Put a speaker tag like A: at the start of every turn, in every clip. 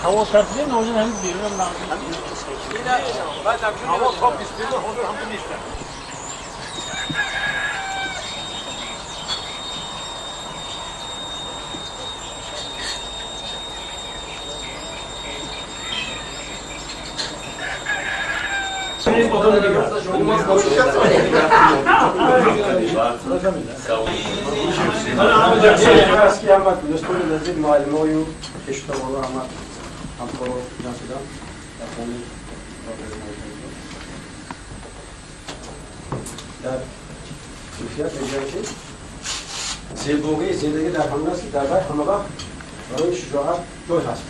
A: هوا ترتیب نوجد همین بیرون هم هوا تا 20 حضور هم نیستن.
B: در توفیت میگن که زیبایی زندگی در همون است که در وی همه وقت برای شجاعت جای هست.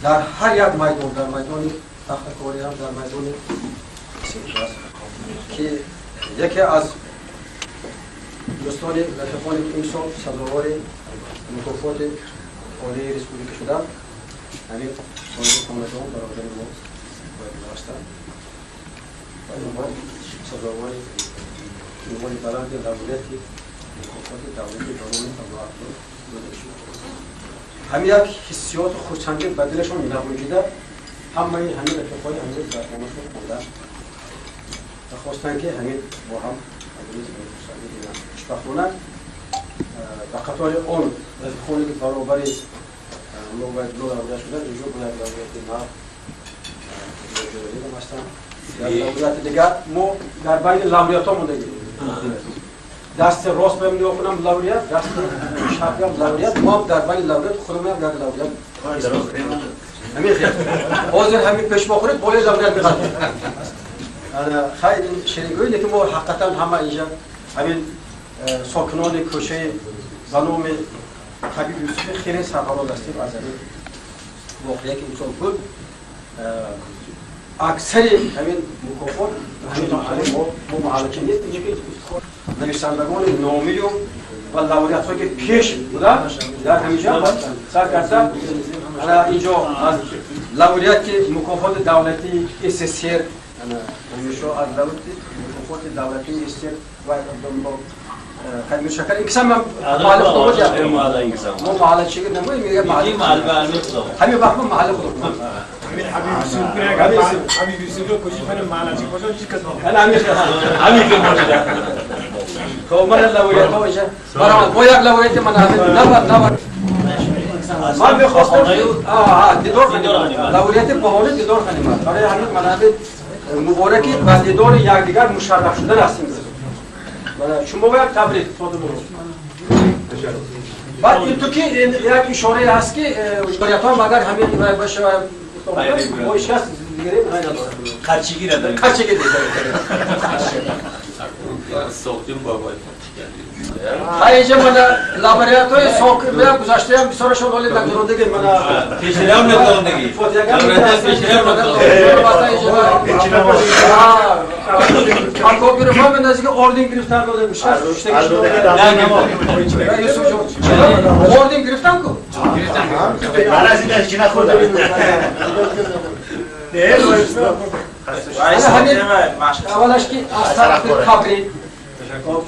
B: در هر یک میدان، در میدان تختکاری هم، در میدان که یکی از دوستان رفیقانی که این سال سزاوار مکافات عالی رسپوبلیک شدن، همین صاحب خاندان برادر ما هستند و اینها سزاوار عنوان بلند لوریت مکافات دولتی برای الله داده شد. همین یک حسیات خرسندی به دلشان نگنجیده همه همین رفیقای امروز در خانهشون خوندن و خواستن که همین با هم امروز خرسندی بینن. خوشبختانه به قطار آن رفیقانی که برابر لوریت شدن، اینجا باید لوریت نو جایزه هستند. در لوریت دیگر ما در بین لوریت ها موندگیم. دست راست بهم نگاه کنم لوریت، دست چپ هم لوریت، ما در بین لوریت خودم هم در لوریت. همین خیر. حاضر همین پیش بخورید بالای لوریت میخواد. خیلی شریکوی لیکن ما حقیقتا همه اینجا همین ساکنان کوچه به نام حبیب یوسفی خیلی سرفراز هستیم از همین واقعه که امسال بود. اکثر همین مکافات همین ما محلچه نیست، اینجا که نویسندگان نامی و لوریت هایی که پیش بودن در همیشه سر کرده. اینجا از لوریت که مکافات دولتی SSR همیشه از لوریت مکافات دولتی SSR و خیلی متشکرم. این قسم هم محل خود ما محل چی نمویم میگه محل همین وقت ما محل خود
A: حبیب یوسف کجا فن محل چی کجا چی کس
B: انا همین همین که موجوده. خب من لوریت ها اینجا برام با یک لوریت من نه من میخواستم دیدار کنیم لوریت بهانه دیدار کنیم برای همین منابع مبارکی و دیدار یکدیگر مشرف شدن هستیم. شما باید تبریک صادق بعد این تو که یک اشاره هست که لوریت ها مگر همین باشه ما هیچ کس دیگه نداره.
C: خرچگی نداره.
B: خرچگی نداره.
C: ساختیم بابای.
B: اینجا من لابراتوری ساک میرم گذاشتم بسیارشون ولی نگذروندگی من
C: پیشرام نگذروندگی. پیشرام نگذروندگی.
B: آنکو بیرون من نزدیک اوردین گرفتن داده میشه. اوردین گرفتن کو؟
D: من از این چی نخوردم.
B: همین اولش که از طرف تبریک.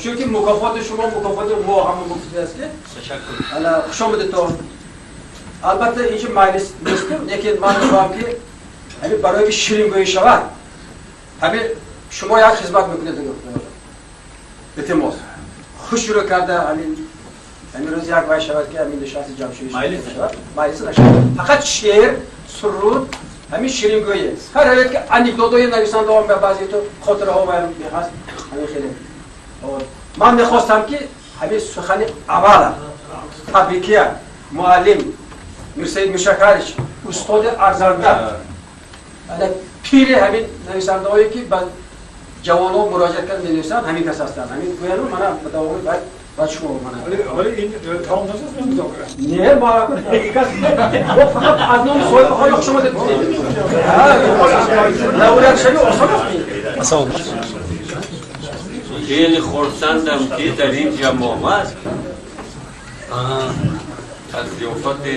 B: چون مکافات شما مکافات ما هم مکافات است که تشکر. خوش آمدید تو. البته اینجا مجلس نیست، لیکن من می‌خوام که همین برای شیرین گویی شود همین شما یک خدمت میکنید دیگه. التماس خوش شروع کرده همین همین روز یک وای شود که همین نشست جمشید شود. مجلس نشد. فقط شعر، سرود، همین شیرین گویی. هر یک که انکدوت‌های نویسنده هم به بعضی تو خاطره ها و هست همین خیلی. من میخواستم که همین سخن اول تبریکیه معلم میرسید میرشکرش استاد ارزنده Пири ҳамин нависандаҳое ки ба ҷавонон муроҷиат кард менависанд, ҳамин кас ҳастанд. Ҳамин гӯяну мана давоми баъд шумо мана.
A: Вале ин тамом нашуд музокира.
B: Не, ма кас фақат аз номи соҳибхона хуш омадед гуфтем. Лауреат шави осон аст.
C: Хеле хурсандам ки дар ин ҷамъ омад аз зиёфати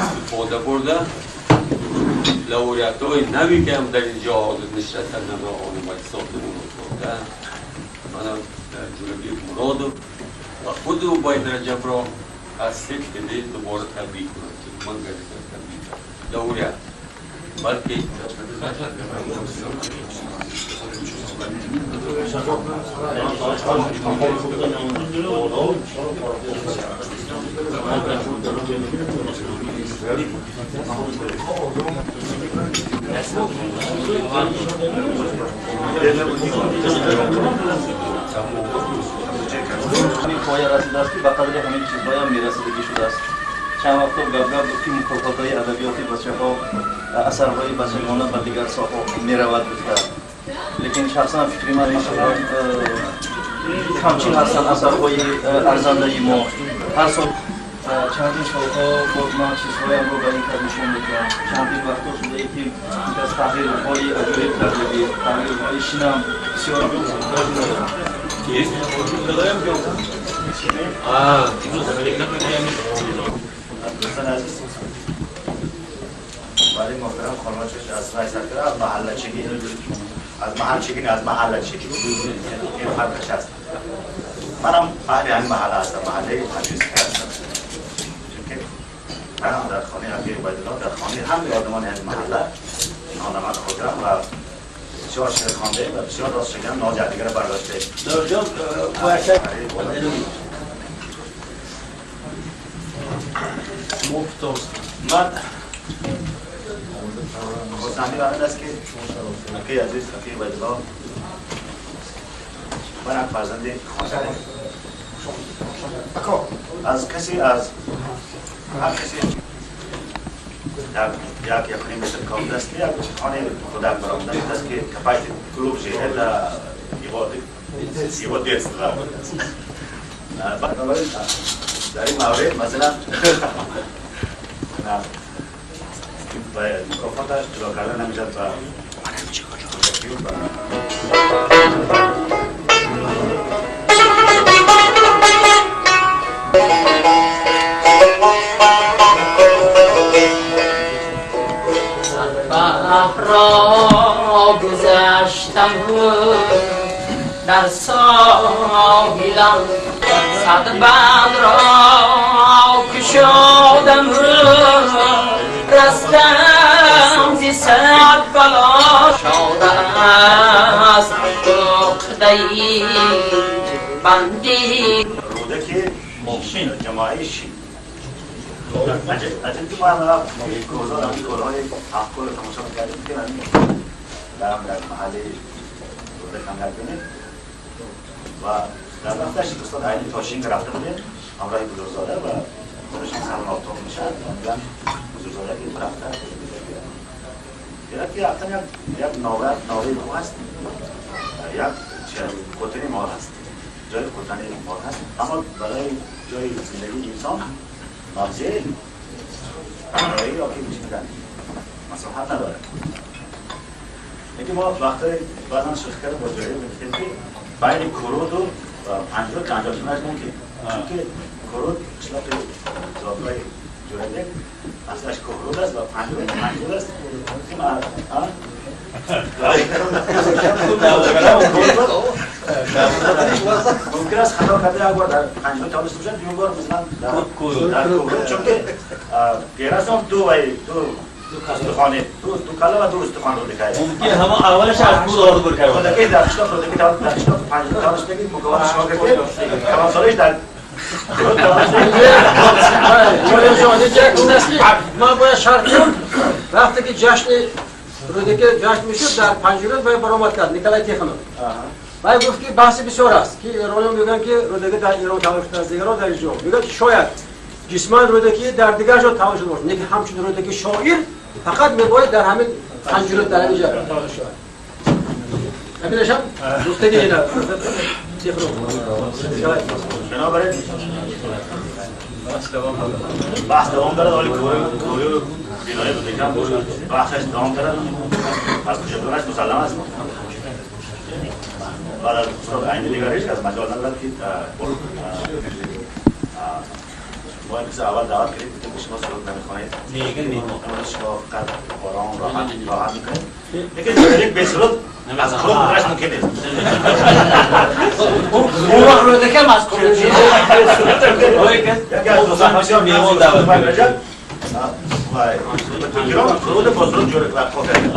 C: истифода бурда лауреатҳои нави ки ҳам дар ин ҷо ҳозир нишастанд, ҳамаи сохтмонда манам Ҷурабек Муродов ва худи Убайд Раҷабро аз сидқи дил дубора табрик кунам, чун ман газета табрик лауреат балки
D: ҳамин поя расидааст ки ба қадри ҳамин чизҳоям мерасидагӣ шудааст. Чанд вақто гап-гап буд ки мукофотҳои адабиёти бачаҳо, асарҳои бачагона ба дигар соҳаҳо меравад гуфта. Лекин шахсан фикри ман камчин ҳастанд асарҳои арзандаи мо. Ҳар сол чандин солҳо боз ман чизҳоямро ба ин кас нишон медиҳам. Чандин вақтҳо шудае ки аз таҳрирҳои аҷоиб кардагӣ, таҳрирҳои шинам бисёр.
E: دوستان عزیز، برای محترم خانم چش از رئیس از محله چگی، از محل چگی، از محله چگی این فرقش هست. منم اهل همین محله هستم، محله پنجوسی هستم، چون که منم در خانه عبی عبیدالله، در خانه همه آدمان همین محله اینها نمد خودم و بسیار شعر خوانده و بسیار راست شکن ناجردگی را برداشته. من خرسندی برای است که اکه عزیز اکه عبیدالله من هم فرزند خانه از کسی از هر کسی یک یک نیم متر کام دست یک خانه خودم برآمدن است که کپایت клуб же это его детство. در این مورد مثلا مکافاتش جدا کردن نمیشد و
F: بحر را گذشتم در ساحلم، صد بند را کشادم، رستم ز صد بلا. شاد است عقده بندی.
E: رودک شین جماعی شین عجب که ما هم کوزان همین کارهای افکار رو تماشا می‌کردیم که همین در محله رودک هم نکنیم و در وقتش استاد عینی تاشین که رفته بودیم همراه بزرگزاده و خودشون سر آفتاب میشد و میگن بزرگزاده که رفته گرفت که رفتن یک ناوه کو هست، یک قطنی مال هست، جای قطنی مال هست، اما برای جای زندگی انسان موضع برای یا که میشه میگن مساحت نداره. یکی ما وقتی بعضا شوخی کردیم با جایی میگفتیم که بین کرود و پنجرود جنجال شدنش ممکن، چون که کرود قشلاق زادگاه جوربک اصلش کرود است و پنجرود پنجرود است. ممکن است خطا کرده یک بار در پنجرود تولد باشد، دو بار مثلا در کرود، چون که گیرست هم دو دو استخوانه دو کله و دو استخوان رو دکای
C: ممکن همه اولش از بود آورد بر کرد.
E: رودکی در قشلاق رودکی در قشلاق پنجرود تولد شده که مکافات شما گرفته کلان سالش در
B: من باید شرط کنم وقتی که جشن رودکی جشن میشد در پنجرود باید برآمد کرد نیکولای تیخونوف. باید گفت که بحث بسیار است که ایرانیان میگن که رودکی در ایران تولد شده است، دیگران در اینجا میگن شاید ҷисман Рӯдакӣ дар дигар ҷо таваллуд шуда бошад, лекин ҳамчун Рӯдакӣ шоир фақат мебояд дар ҳамин Панҷруд, дар ҳамин ҷо таваллуд шавад. Ҳаминашам гуфтаги ина.
E: بنابراین بحث دوام دارد. ولی کوری بینایی بودکم بحثش دوام دارد. از کشتونش مسلم است. بعد از استاد عینی دیگر هیچ کس مجال ندارد که ما این اول دعوت کردیم که شما سرود نمیخوانید. امروز شما فقط آرام راحت راحت میکنید. لیکن یک به سرود از خود گذشت ممکن نیست.
A: اون وقت رودکم از خود
E: یکی از دوستان بسیار میهمان دعوت کرد. خود با سرود جور قافیه.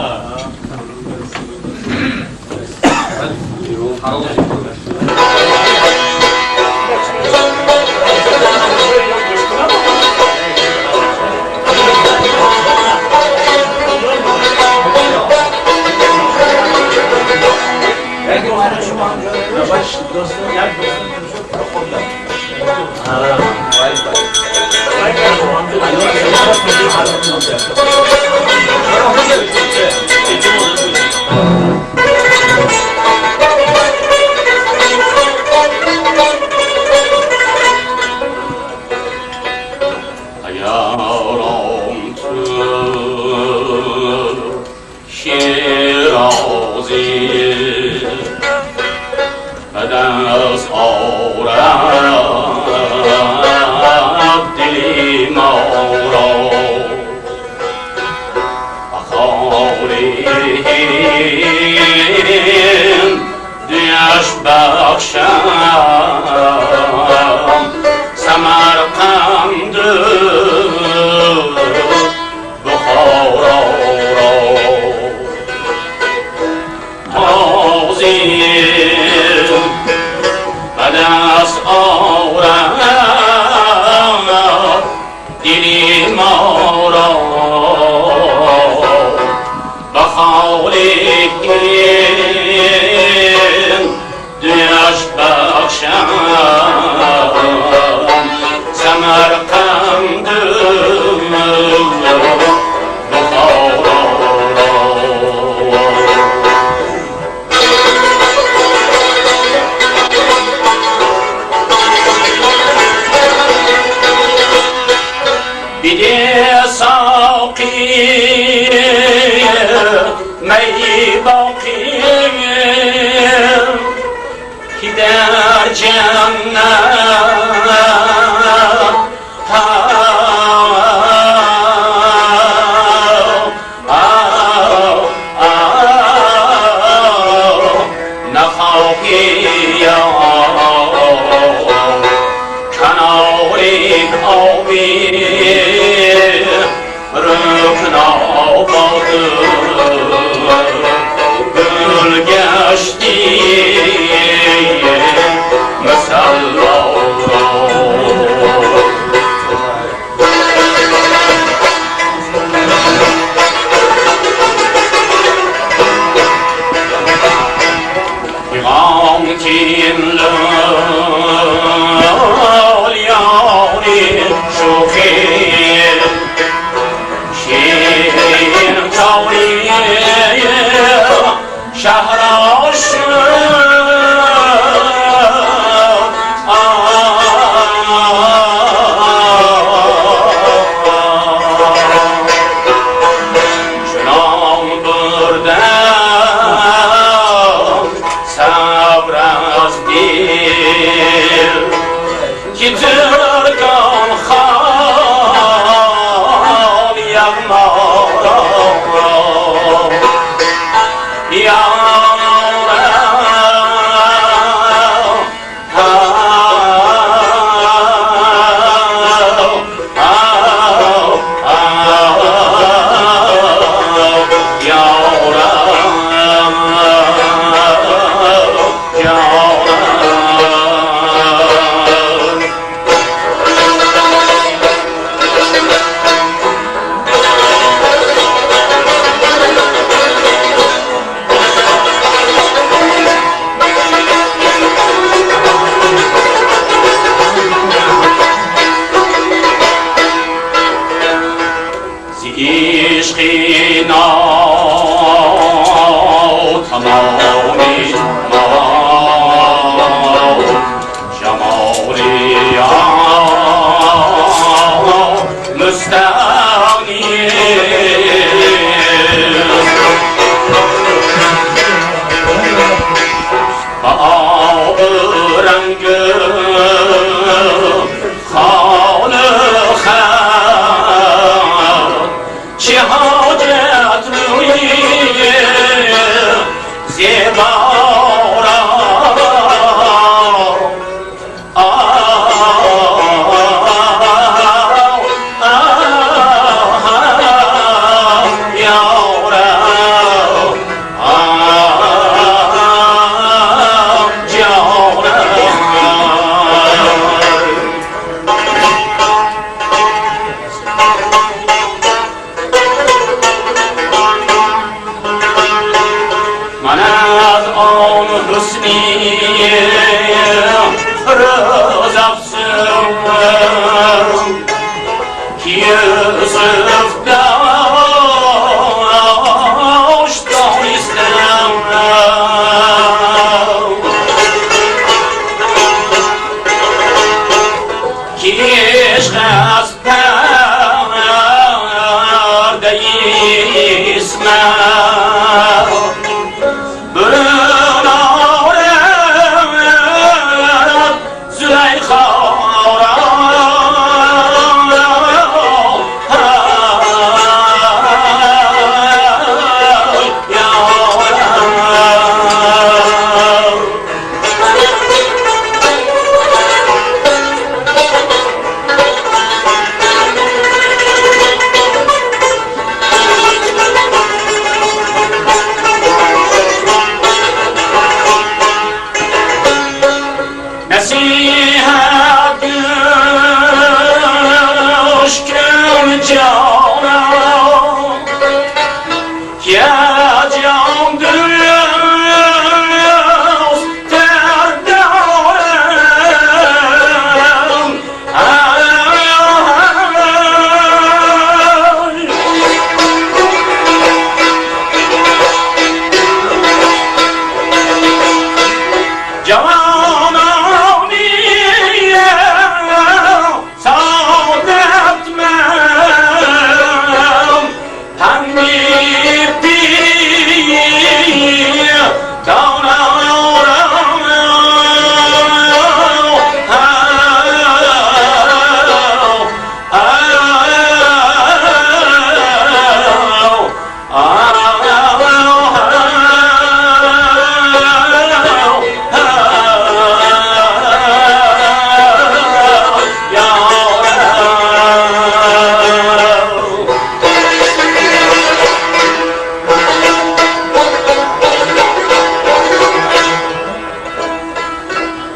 C: شوخی شیرین. عشقی ناتمامی ما جمالی مستغنی آب رنگ خال خط چه حاجت روی زیبا را من از آن حسنی روز افسون که یوسف داشت دانستم که عشق از پرده اسمت برون آورد زلیخا را. نصیحت گوش کن جانم که جان دوست تر دارم. جوانانی سعادت من پندی پیر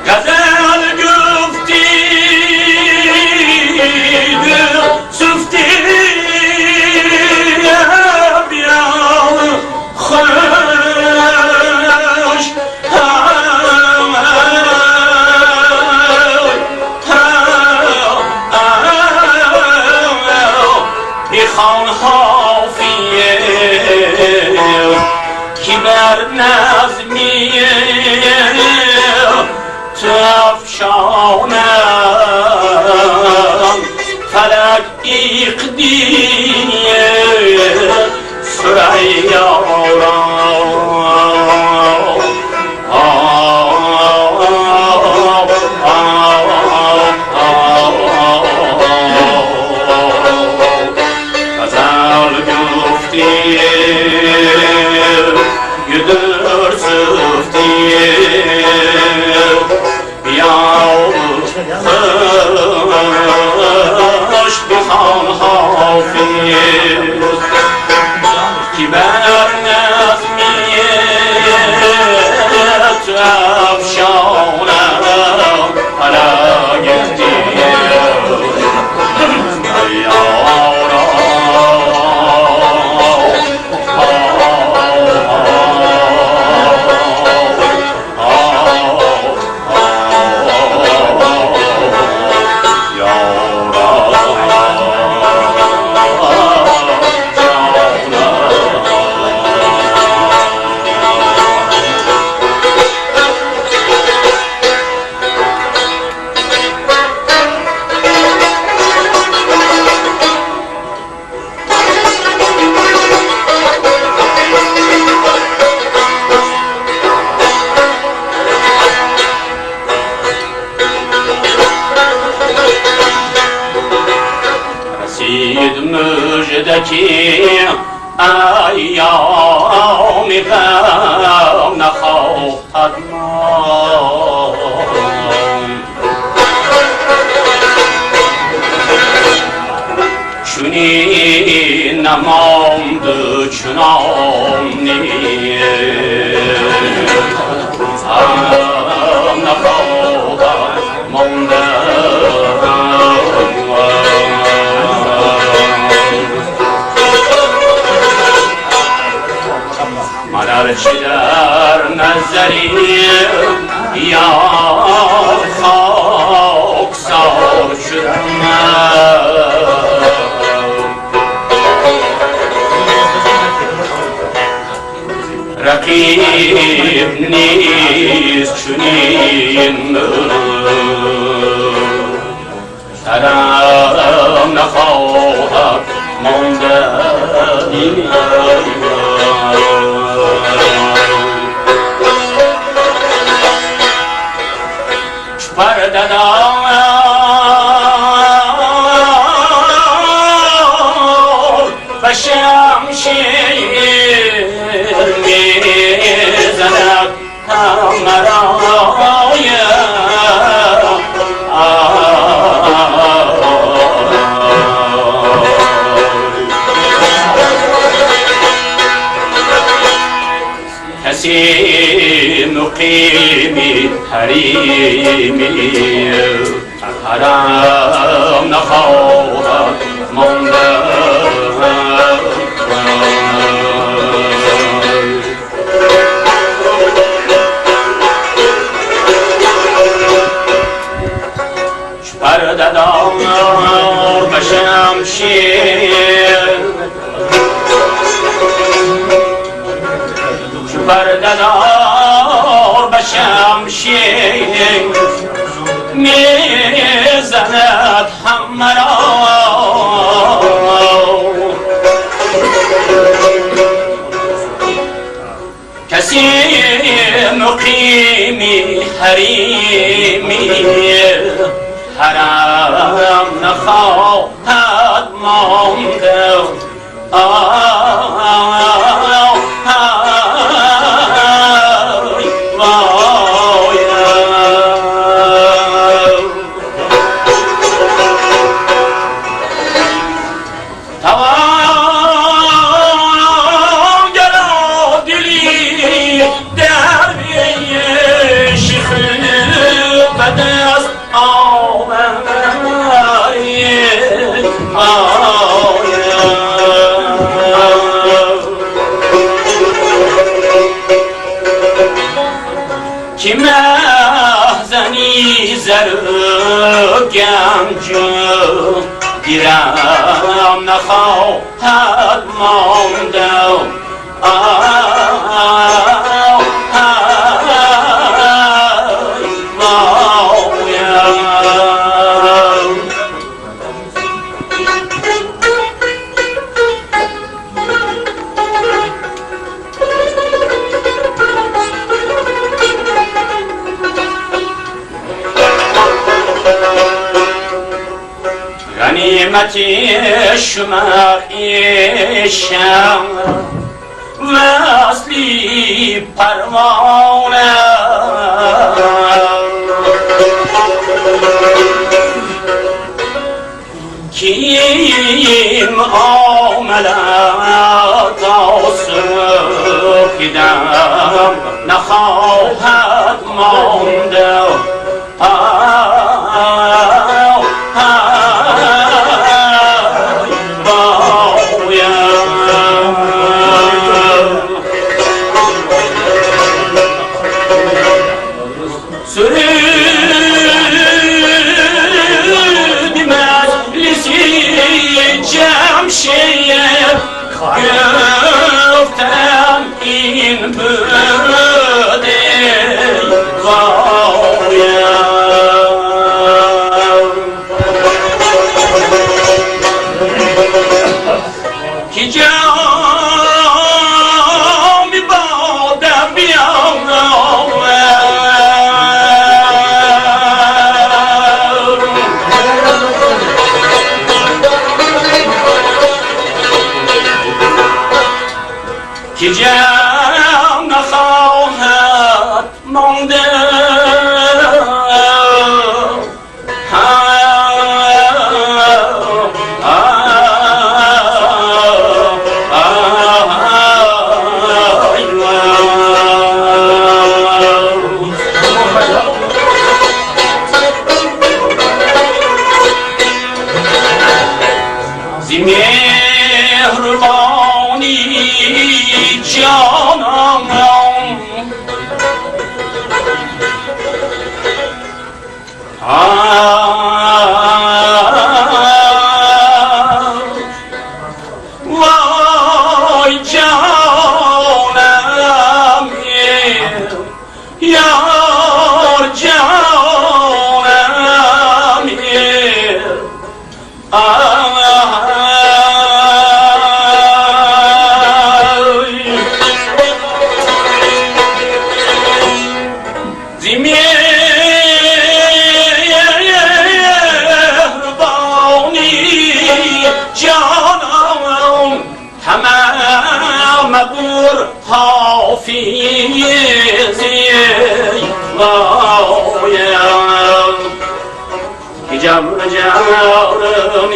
C: غزل گفتی سفتی بیان خوش بخوان حافیه که بر نظمی افشانم فلک اقدی ثریا را. غزل رسید مژده که ایام غم نخواهد ماند. چنین نماند چنان نیست غم نخواهد مانده. من هرچه در نظری یار خاکسار شدم، رقیب نیست چنین سرم نخواهد مانده. پرده دار و شمشیر میزند همرای کسی مقیمی حریمی حرم نخواهد مانده. پرده دار به شمشیر، پرده دار به شمشیر میزند همه را. کسی مقیمی حریمی حرم نخواهد مانده. کی محزنی زر گنج گیرم نخواهد مانده. غنیمتی شمعیشم وصلی پروانه، کیم آمده تا سپیدم نخواهد مانده. سرود مجلسی جمشید گفتم این بوده غایم. که جامی باده بیاورد،
F: که جمع نخواهد مانده.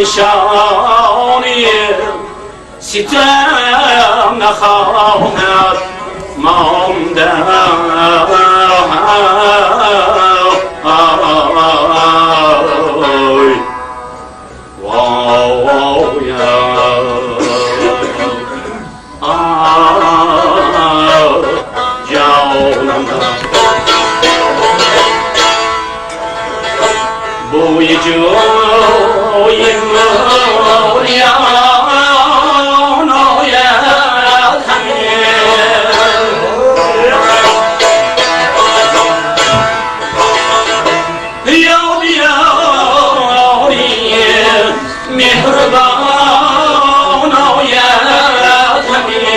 F: نشانی ستم نخواهد مانده. بوی جوی موریان آید همی، یا بیاری مهربان آید همی.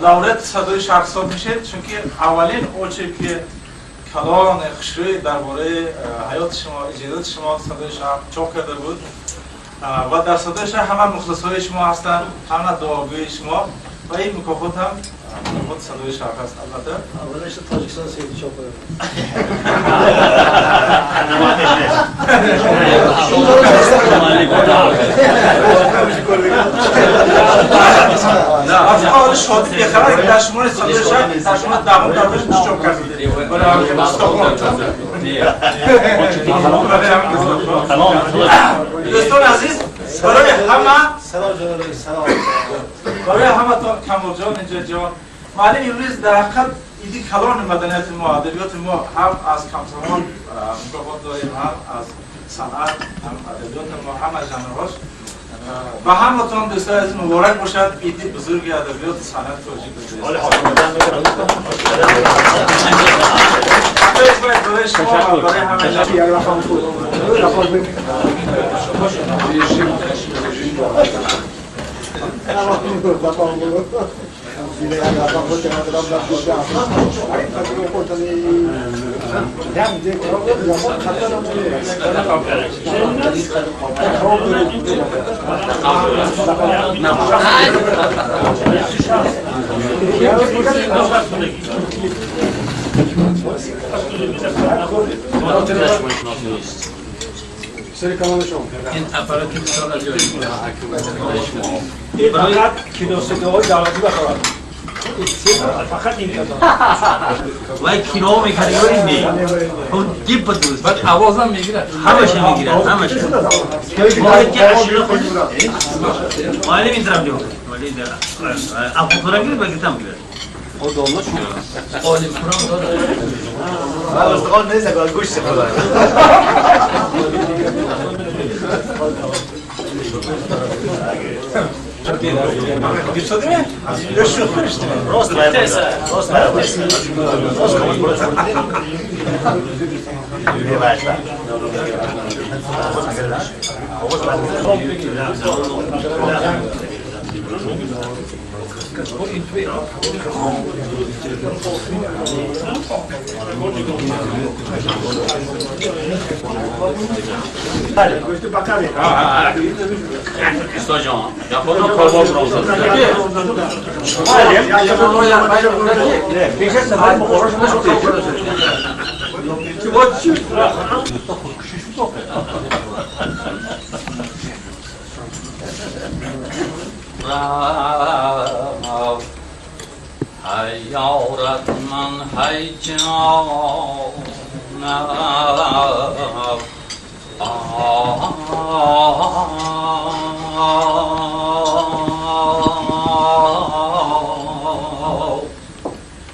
G: Лауреат садои шарқ ҳисоб мешед, чунки аввалин очерки калон хушрӯй дар бораи ҳаёти шумо, иҷодиёти шумо садои шарқ чоп карда буд ва дар садои шарқ ҳама мухлисҳои шумо ҳастанд, ҳама дуогӯи шумо ва ин мукофот ҳам Мукофоти Садои Шарқ аст, албатта.
A: Аввалаш Тоҷикистон сети чоп.
G: Ҳоли шодӣ бехабар, ки дар шумори Садои Шарқ дар шумори даҳум дар чоп кардед. Дӯстони азиз, барои ҳама барои ҳаматон, Камолҷон инҷо ҷон маълим, имрӯз дар ҳақиқат иди калони маданияти мо, адабиёти мо, ҳам аз Комсомол мукофот дорем, ҳам аз санъат, ҳам адабиёти мо, ҳама жанрҳош. Ба ҳаматон, дӯстони азиз, муборак бошад иди бузурги адабиёту санъати тоҷик. Барои шумо ва барои ҳама.
C: این اپارات بسیار عجایب.
A: این فقط کینوصداهای دولتی بخورد. فقط این کتاب.
D: وای کینو میکردی نی. دیپ دوست.
G: بعد آوازم میگیره.
D: همش میگیره، همش. ما که اشیاء خود. ما نمی‌دونم دیگه. ولی در اپوتورا گیره بگیرم گیره.
C: عالم قرآن داره.
E: استقال نیست، گوش خدا. راست راست راست.
C: استاد جان، یا کاربار ای یارت من هی جانم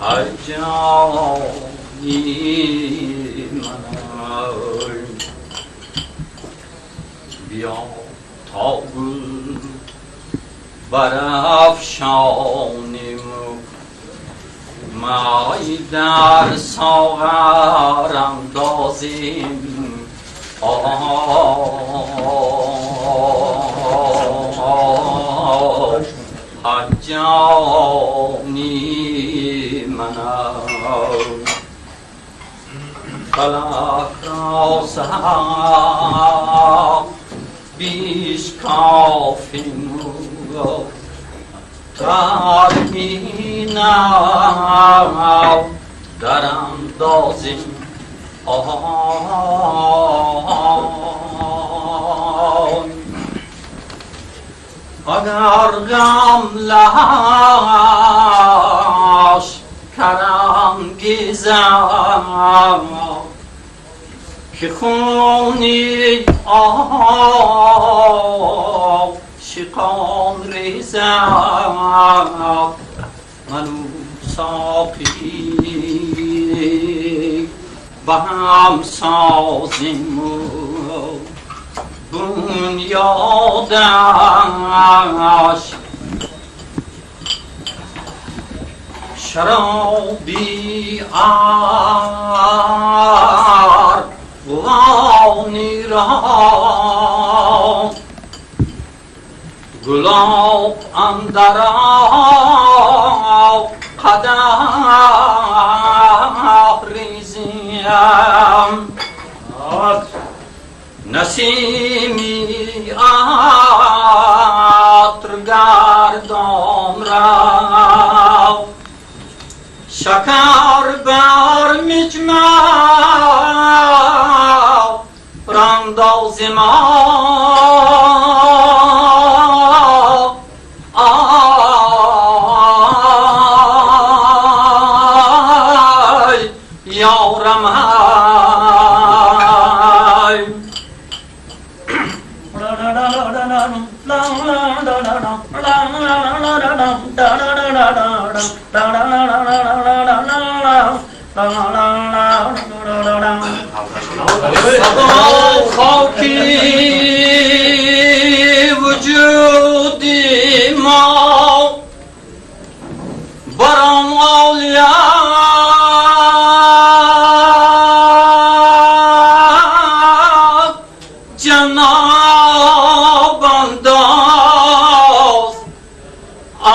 C: ای جانی من، بیا تا گل برافشانیم، می در ساغر اندازیم، جانی من. فلک را سحر بیش کافیم، ترکینا در اندازیم. اگر غم لش کرم گیزم که خونی عاشقان ریزم، من ساقی به هم سازیم بنیادش شرابی ارغوانی را گلاب اندر قدح ریزیم، نسیمی عطر گردان را.
F: شکر بر مجمع رانداز ما آی یارم های. صدا خاکی وجودی ما برام آلیا جناب انداز آی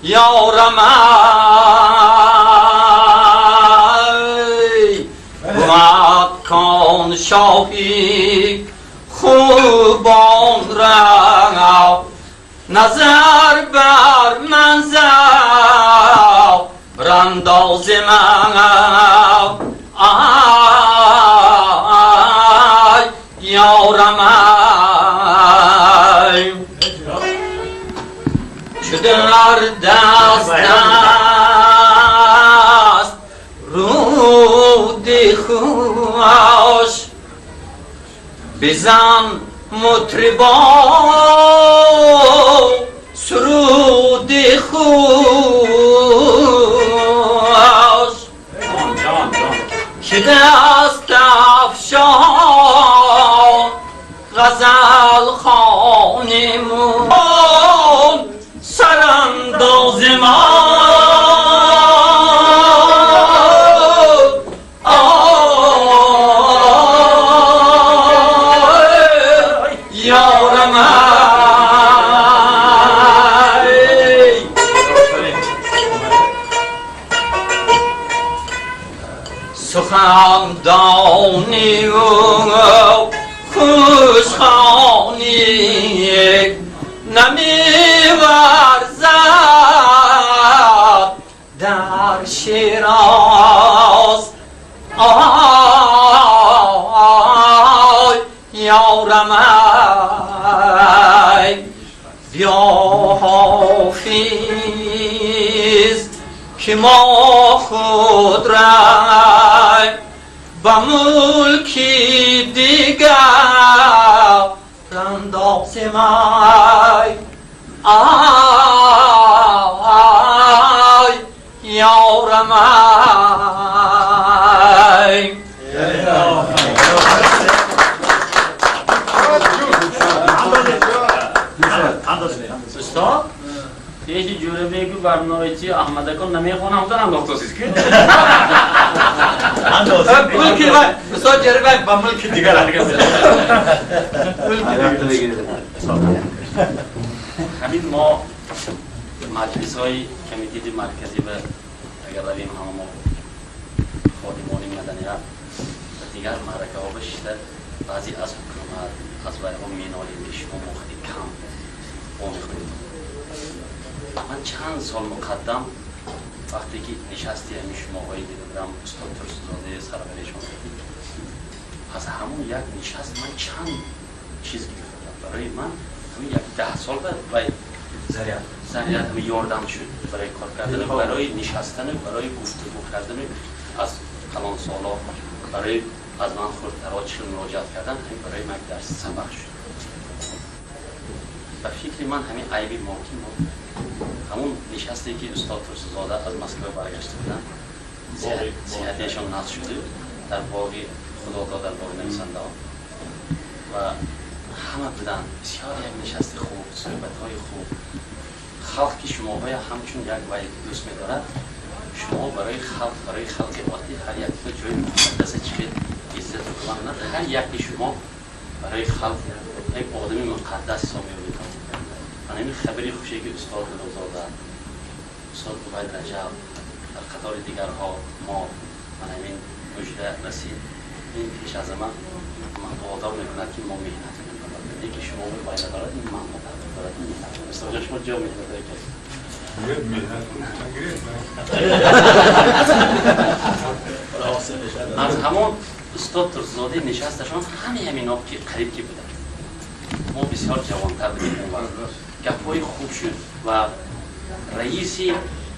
F: یارم ای بود کن شاهی خوبان را نظر بر منظر رانداز من آی یارم ای. چو در دست است رودی خوش بزن مطربا سرود خوش که دست افشان غزل خوانیمون سرانداز ما آی یارم ای. سخن دانی و خوش خوانی نمی ورزد در شیراز آی یارم ای. بیا حافظ که ما خود را به ملکی دیگر اندازیم ای آی یارم ای.
D: استاد یکی جوره بگو برنامه احمد کن نمیخونم دارم دکتر که
F: ملکی و استاد جره با ملکی دیگر
D: همین ما مجلس های کمیته مرکزی و اگر رویم همه ما خادمان مدنیت و دیگر معرکه ها بشیده بعضی از حکومت از ها مینالیم که شما ما خیلی کم با میخورید. من چند سال مقدم وقتی که نشستی همین شماهایی دیده بودم استاد ترسزاده سرورشان دیدید، از همون یک نشست من چند چیز گرفتم. برای من همین یک 10 سال بعد زریعت همین یاردم شد برای کار کردن، برای نشستن، برای گفتگو کردن از کلان سالا، برای از من خردترها چه مراجعت کردن، همین برای من درس سبق شد. و فکر من همین عیبی ما که ما همون نشستی که استاد ترسزاده از مسکو برگشته بودن صحتشان نقص شده در باغ خدادا در باغ نویسنده ها و همه بودن. بسیار یک نشست خوب، صحبت های خوب. خلق که شماهای همچون یک وای دوست می‌دارد، شما برای خلق، برای خلق عادی هر یک جای مقدس چه عزت و کلام نه، هر یک شما برای خلق یک آدمی مقدس حساب می‌کنید. من این خبری خوشی که استاد نوزاده، استاد عبید رجب، در قطار دیگرها ما، من همین
H: رسید این پیش از من وادار میکند که ما مهنت کنیم. یکی شما باید دارد این من دارد مهنت کنیم. استاد شما جا مهنت دارید از همون استاد ترزاده نشستشان همه همینا که قریب که بودن ما بسیار جوانتر بودیم اون وقت گپ‌های خوب شد و رئیس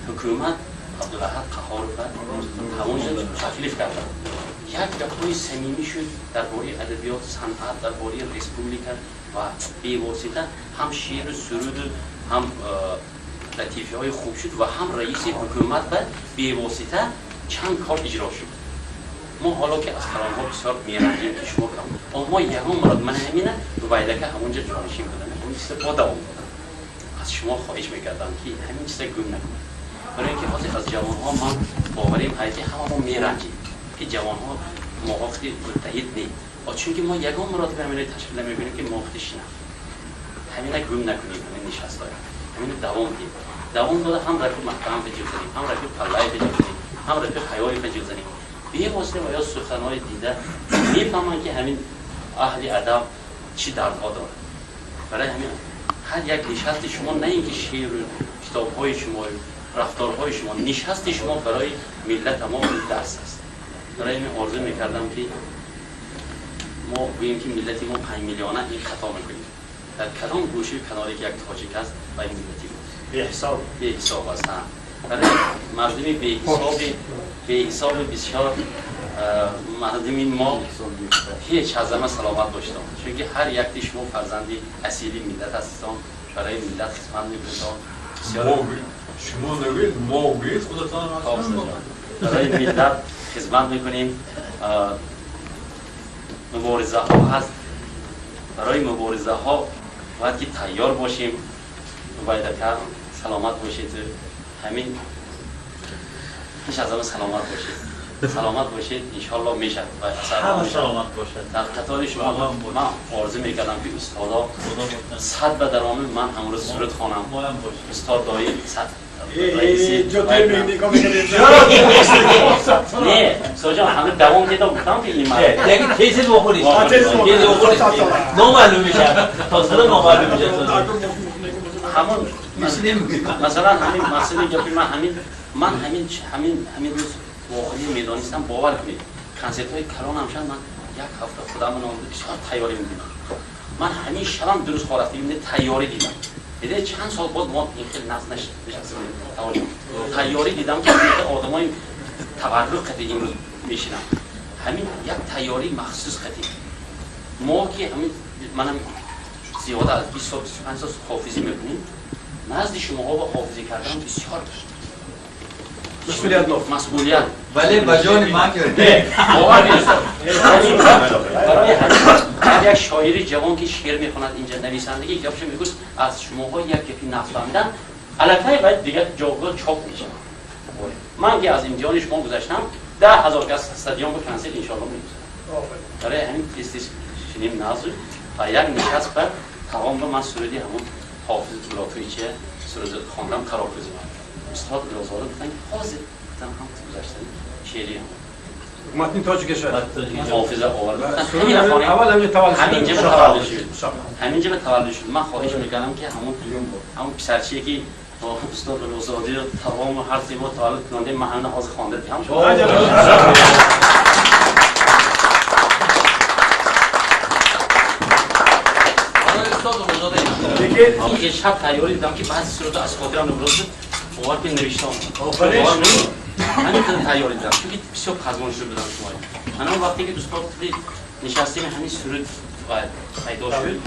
H: حکومت عبدالاحد قهارов همونجا تکلیف کردن. یک گپ‌های صمیمی شد درباره ادبیات، صنعت، درباره رسپوبلیکا و بی‌واسطه هم شعر و سرود هم لطیفه‌های خوب شد و هم رئیس حکومت و بی‌واسطه چند کار اجرا شد. ما حالا که از کلام‌ها بسیار می‌رنجیم که شما کم ما یهو مراد من همینه وایدکه همونجا جانشین بودن همون چیز با دوام دادم. از شما خواهش می‌کردم که همین چیز گم نکنید. برای اینکه حاضر از جوان‌ها من باوریم هست که همه ما می‌رنجیم که جوان‌ها موافق متحد نی. چون که ما یگان مراتب همین تشکیل نمی‌بینیم که موافقش نه. همینه گم نکنیم همین نشست‌های همین دوام دیم. دوام داده هم رفیق محترم به جیب زنیم، هم رفیق پلای به جیب زنیم، هم رفیق حیای به جیب زنیم. بی‌واسطه و یا سخن‌های دیده می‌فهمن که همین اهل ادب چی دردها داره. برای همین هر یک نشست شما نه اینکه شعر و کتاب‌های شما رفتارهای شما، نشست شما برای ملت ما درس است. برای همین آرزو می‌کردم که ما گوییم که ملت ما 5 میلیونه این خطا می‌کنیم. در کدام گوشه کناری که یک تاجیک است و این ملتی بود
E: بی‌حساب
H: بی‌حساب است. برای مردم بی‌حساب بسیار مردم ما هیچ از همه سلامت باشتم، چون که هر یک شما فرزندی اصیلی ملت هستید، برای ملت خدمت می‌کنید. بسیار
A: شما نگید ما گویید خودتان
H: برای ملت خدمت می‌کنیم. مبارزه ها هست، برای مبارزه ها باید که تیار باشیم. باید که سلامت باشید. همین پیش از همه سلامت باشید. سلامت باشید انشالله میشد.
D: همه سلامت باشد.
H: در قطار شما من آرزو میکردم که استادا صد به درام من امروز سرود خوانم. استاد دایی صد نه سوجا همه دوام دیدم گفتم که این مرد
D: یکی تیز بخوریش تیز بخوریش نامعلوم میشه تا سر نامعلوم میشه.
H: همون مثلا همین مسئله گپی من همین من همین همین همین روز واقعی میدانستم. باور کنید کنسرت های کلان هم شد. من یک هفته خودم نام بسیار تیاری میدیدم. من همین شبم درست خورفتیم تیاری دیدم. دیده چند سال بعد ما این خیلی نزد نشستیم. تیاری دیدم که آدمای تبرک قطعی امروز میشینم. همین یک تیاری مخصوص قطعی ما که همین منم زیاده از 20 سال 25 سال حافظی میکنیم. نزد شما با حافظی کردن بسیار
B: مسئولیت
H: مسئولیت
F: ولی به جان من
H: که باور نیست. برای همین یک شاعر جوان که شعر میخواند اینجا نویسندگی گپش میگوست از شماها یک گپی نفهمیدن الکی باید دیگه جاگاه چاپ میشه. من که از امتحان شما گذشتم 10,000 کس استادیوم به کنسل انشالله میگذارم. برای همین تیز شنیم نازو و یک نشست بر تمام به من سرودی همون حافظ بلاتویچه سرود خواندم قراکوزی من استاد گلازاده گفتن که حاضر گفتم هم گذشتن شعری هم
B: متن تاجیک شد
H: حافظه آورد.
B: اول همینجا تولد
H: همینجا تولد شد. همینجا به تولد شد. من خواهش میکنم که همون پسرچیه که با استاد گلازاده تمام هر سه ما تولد کننده من همین حاضر خوانده هم این شب تیاری دیدم که بعضی سرود از خاطرم نبرد شد. باور که نوشتم همین تیاری دیدم چون که بسیار پزمان شده بودم شما. من اون وقتی که دوستان نشستیم همین سرود پیدا شد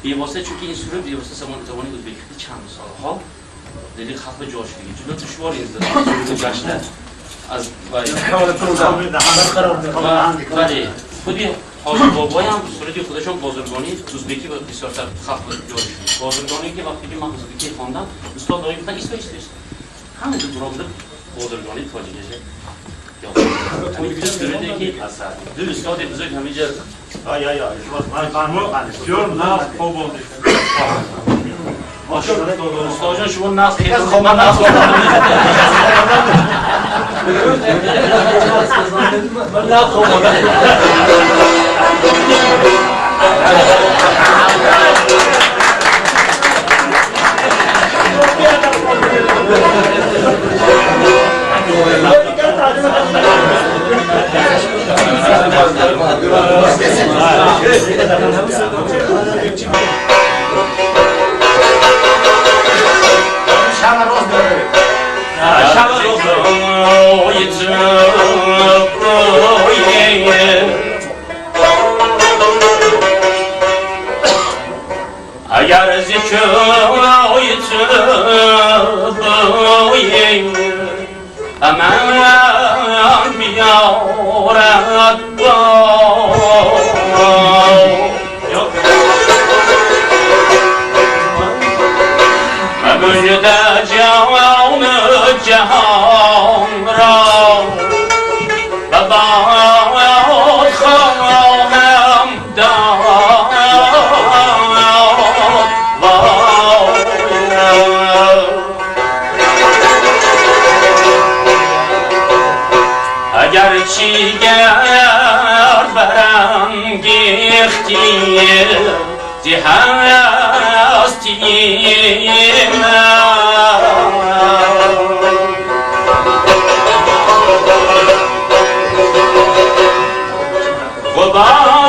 H: بی‌واسطه، چون که این سرود بی‌واسطه زبان ازبکی چند سالها دلی خط جا شده جلو دشوار این سرود گشته از بله خودی حاجی بابای هم سرودی خودشون بازرگانی ازبکی و بسیارتر خط جاری شد. بازرگانی که وقتی که من ازبکی خواندم استاد دایی گفتن ایستا ایستا ایستا همین دو برامده بازرگانی تاجیکشه همین دو سرودی که دو استاد بزرگ همینجا
E: یا
G: بسیار نفس خوب بودید.
H: استاد جان شما نفس خیلی خوب من نفس
F: من نخوابم. اگر ذکرای تو من بیارد مژده جان جهان را به باد خواهم داد. اگرچه گر برانگیختی ز هستی من، غبار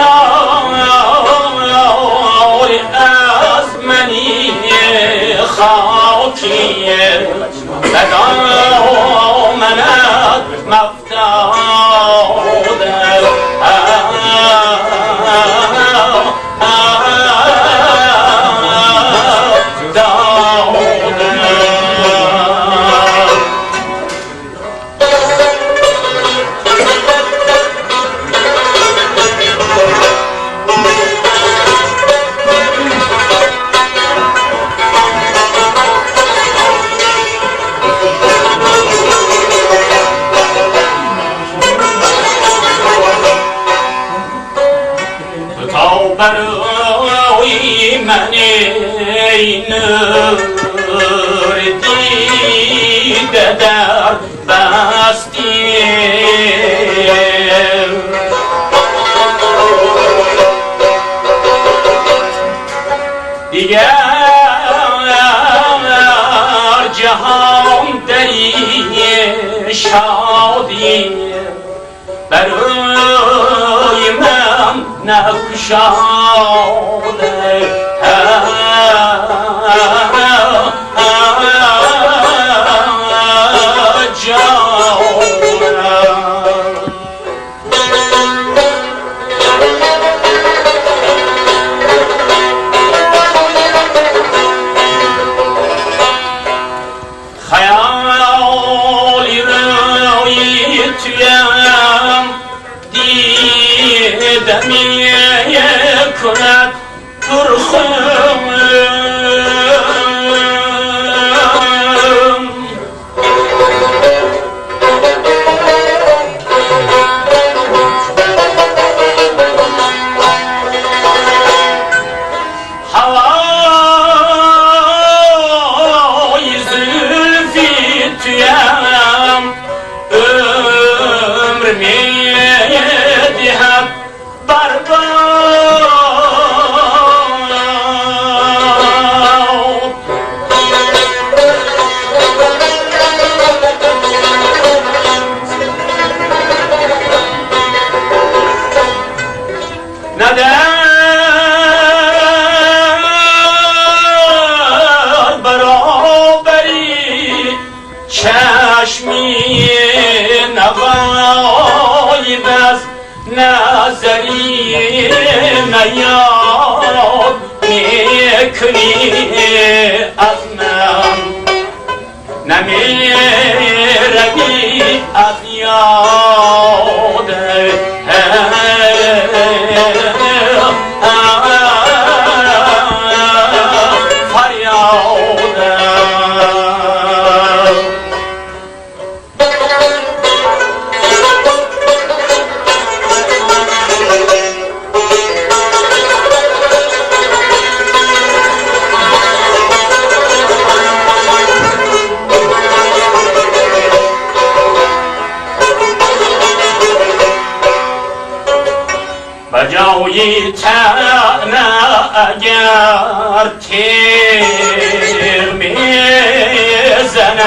F: از منی خاکی به دامنت مفتاده. برای من ای نور دیده در بستی، دیگر جهان دری شادی برای من نکشاده. خیالی روی تویم دیده می کند پرخم، هوای زلفی تویم عمر می دهد برباد. نه در برابری چشمی نغایب از نظری نیاد میکنی از من، نمیروی از یاد. فریاد. جای طعنه اگر تیغ میزند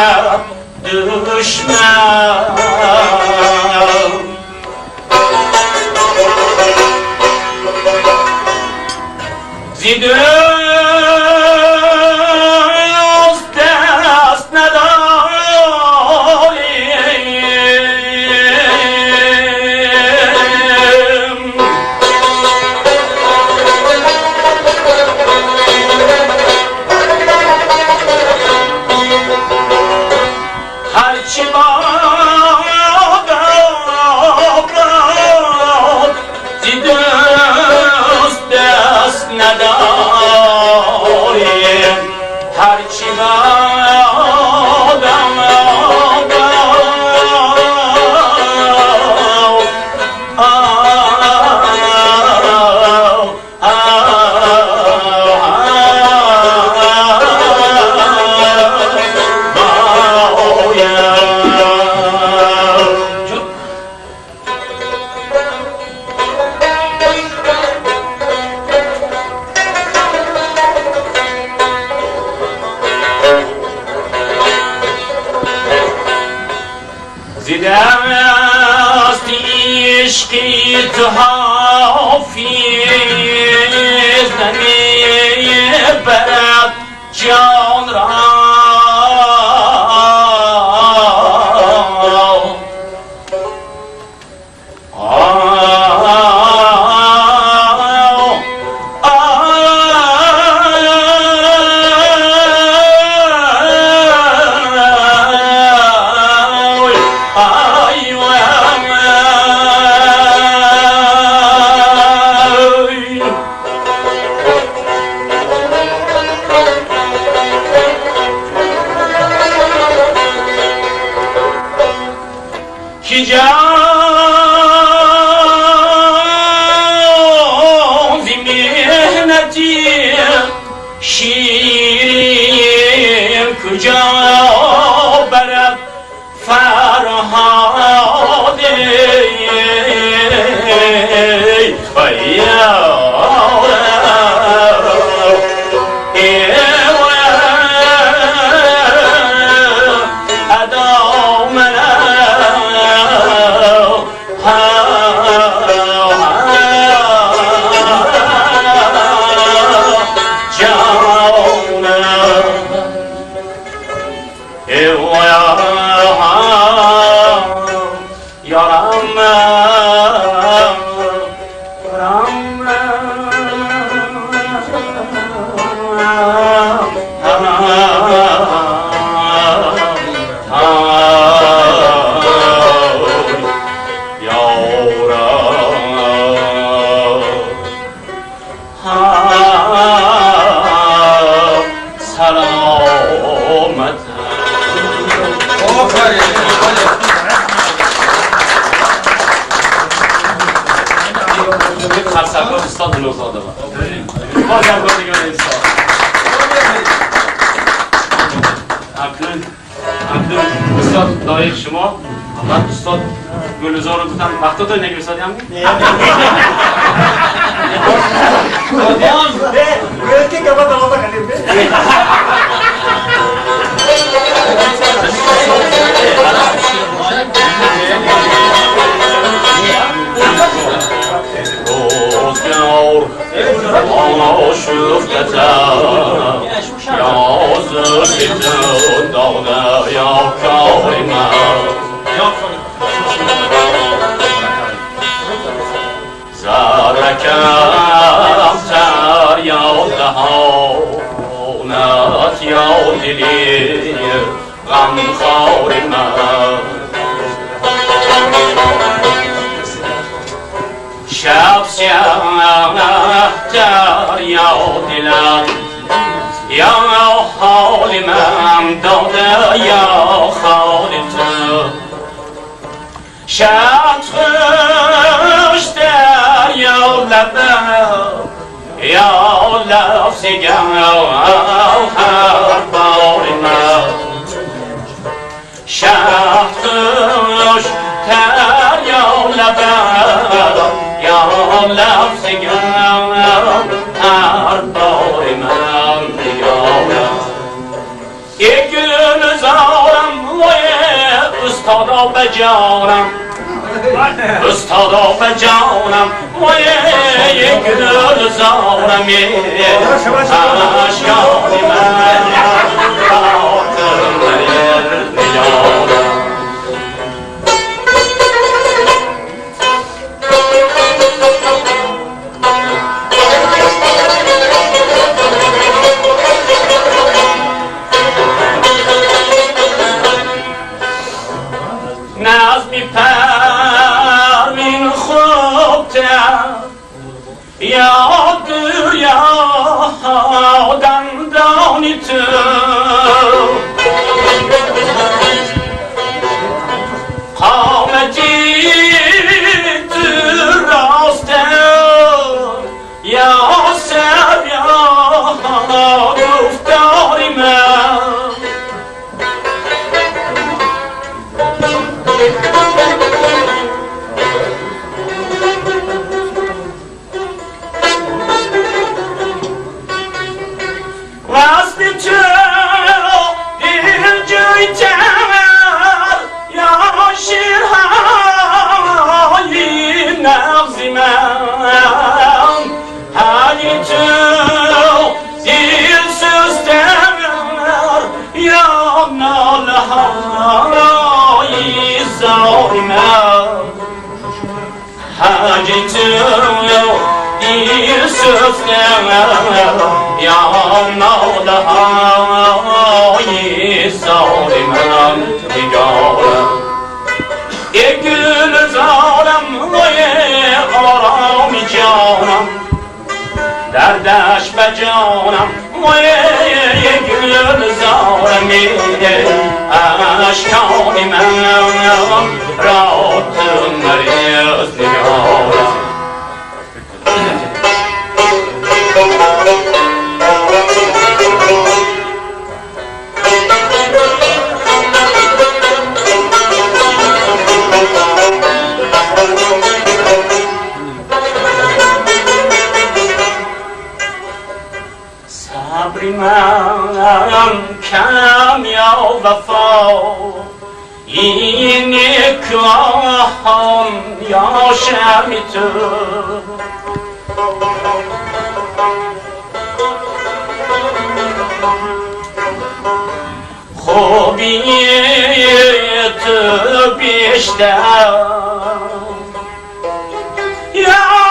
F: دشمن ز دوست دست نداریم هرچی باد باد ز دوست دست نداریم هرچی باد ز دست عشقی تو حافظ نمیبرد جان را که جان ز محنتی شیرین کجا برد فرهاد ای سلامت. خرسکا استاد نوزاده بازم بار دیگر اکنون استاد لایق شما من استاد گلزار رو گفتم وقتا تو نگه استاد هم روزگار آشفته‌تر یا زلف تو داده یا کار من ذره کمتر یا دهانت یا دلی غمخوار من شب سیاه تر یا دلت یا حال من داده یا خال تو شب خوش تر یا لبه یا لفظ گوهر بار من شب خوش تر یا لبه یا
H: لفظ گم هر بار من نگارم ای گلزارم وای استادا بجانم استادا بجانم وای گلزارم اشکان من خاطر نگارم. نظمی پروین خوبتر یا یا دندانی تو قامتی تو راسته یا سر یا گفتاری من وصل تو دلجوی تر یا شیرهای نغزی من حالی تو دلسوزتر یا ناله های زار من حالی تو دلسوزتر یا ناله های زار من نگارم ای گلزارم وای آرام جانم دردش به جانم وای گلزارم اشکان من را تو مریض نگارم. صبری من کم یا وفا این نکاهم یا شرمی تو خوبی تو بیشتر یا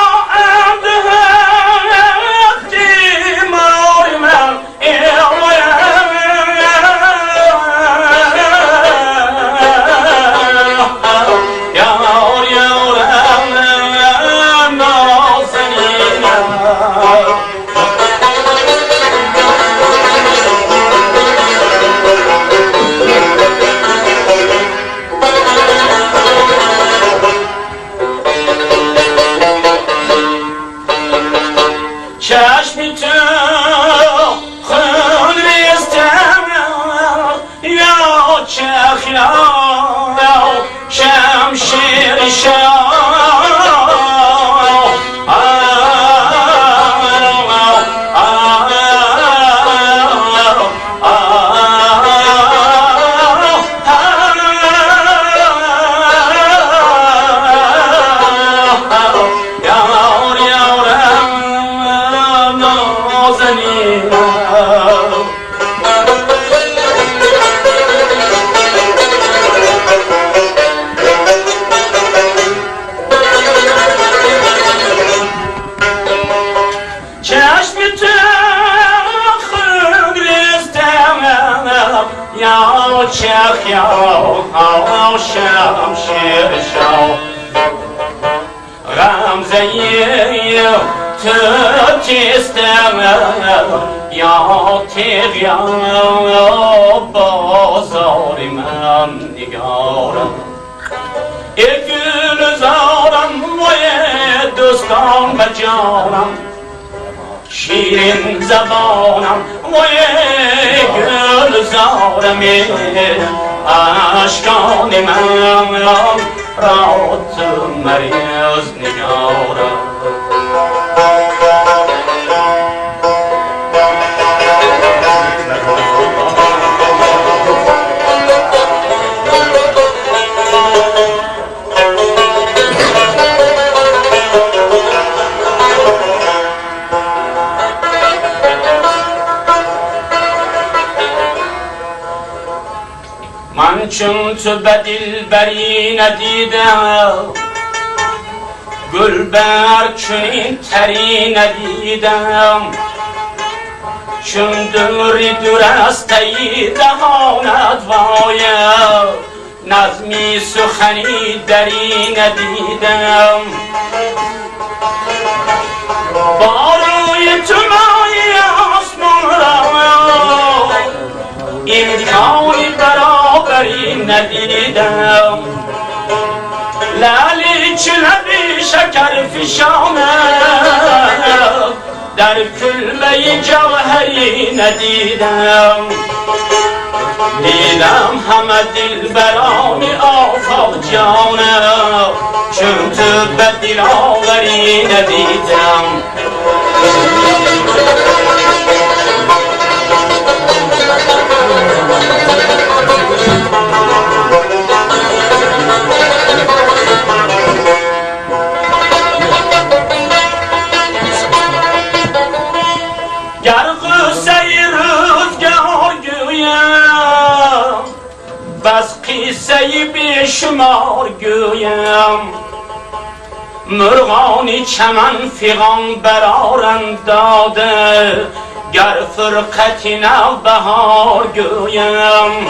H: چشمی تو خون ریزتر یا چرخ یا شمشیر شاه یا چرخ یا شمشیر شاه غمزه تو تیستم یا تیغ یا بازار من نگارم ای گلزارم وای دوستان به جانم شیرین زبانم وای گلزارم اشکان من را تو مریض نگارم. من چون تو به دلبری ندیدم، گل بر چنین تری ندیدم، چون دوری دور از تی دهانت وایم، نظمی سخنی دری ندیدم، با روی تو مایه آسمان را امکانی برابری ندیدم، لالی چه لبی شکر فشانم در کلمه جوهری ندیدم، دیدم همه دلبران آفاق جانم، چون تو به دلاوری ندیدم. گر قصه روزگار گویم، بس قصه بیشمار گویم، مرغان چمن فغان برآرند داده، گر فرقت نوبهار گویم،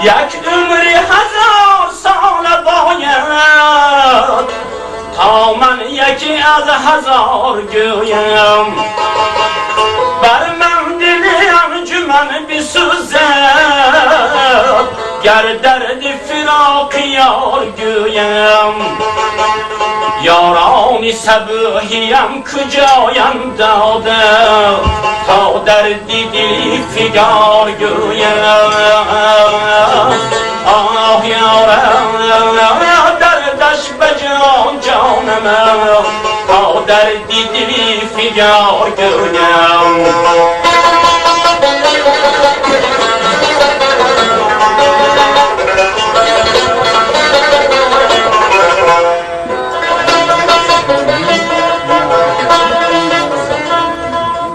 H: یک عمر هزار سال باید تا من یکی از هزار گویم، بر من دل انجمن بسوزد گر درد فراق یار گویم، یاران صبوحیم کجایم داده تا درد دلی فگار گویم، آه یارم دردش به جان جانم تا درد دلی فگار گویم.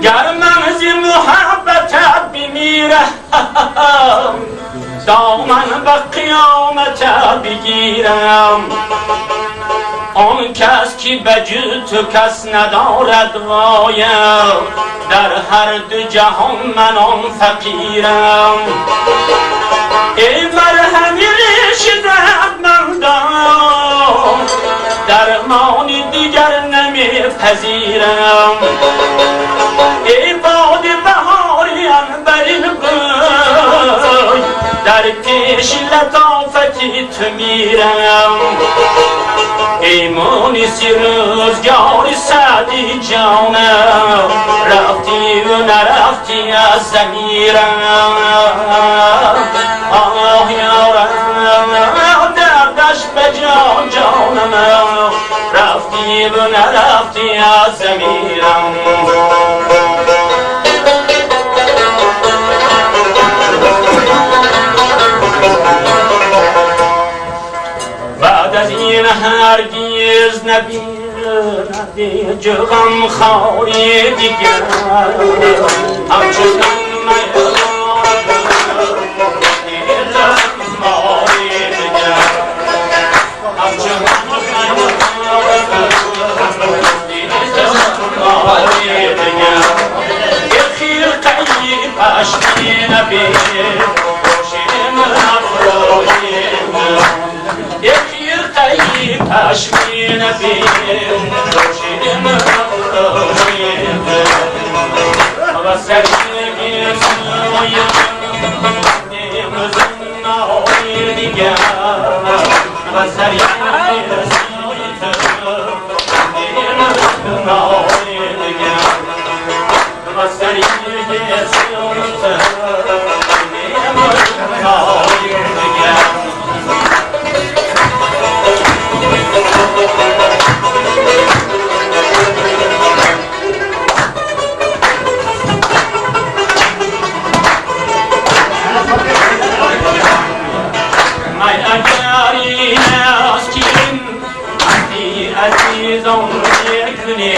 H: گر من ز محبتت بمیرم، دامن به قیامتت بگیرم، آن کس که به جز تو کس ندارد وایم، در هر دو جهان من آن فقیرم، ای مرهمی ریش دردمندان درمان دیگر نمیپذیرم، ای باد بهاری عنبرین بوی در پیش لطافتی تو میرم، ای مونس روزگار سعدی جانم رفتی و نرفتی از ضمیرم، آه یارم دردش به جان جانم رفتی و نرفتی از ضمیرم. بعد از این هرگز نبیند غم خواری دیگر، همچنان
F: کنی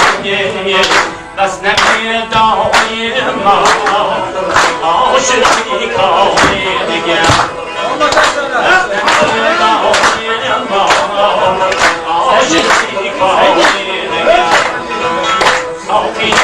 F: بس نمیدانی ما عاشقی کاری دیگر عاشقی کاری دیگر ساقی